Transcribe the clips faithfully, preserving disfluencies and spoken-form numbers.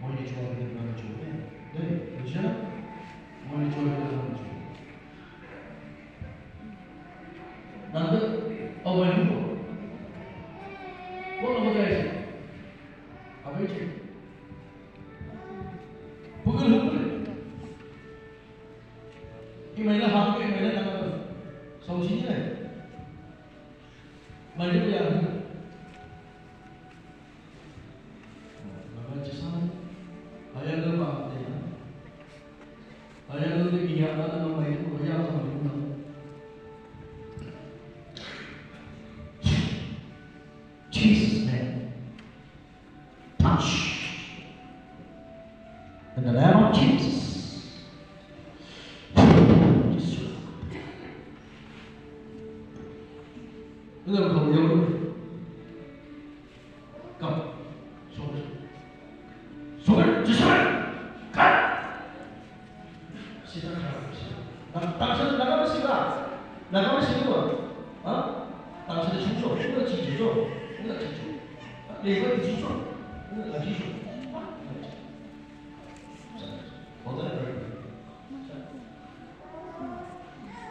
Moini chuwa kita nana chuwa. Dei, uja. Moini chuwa kita nana chuwa. Nanda, oh, main lupa. Kau nama guys? Apa itu? Bukan lupa. Ini mainlah hati, ini mainlah nama. Solusinya. Mari dia. Maka cesana. Ayah dia apa dia? Ayah dia dia iya ada nama itu, ayah sama itu. Jesus name. Touch. In the name of Jesus. Ini kalau yang Come. Sobri. Sobri, sobri. Come. Sita, sita. Nang, tang sita, nang apa sita? Nang apa sita? Ha? Tang sita chungso, ina chi chungso, ina chi chungso. Leba chi chungso, ina chi chungso. Hold on.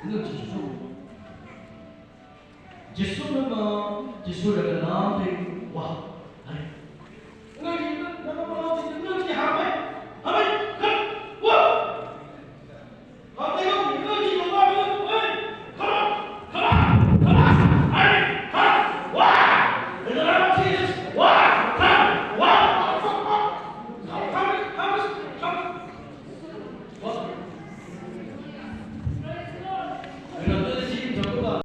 Ina chi chungso. Jisu nama, Jisu nama nanti wah.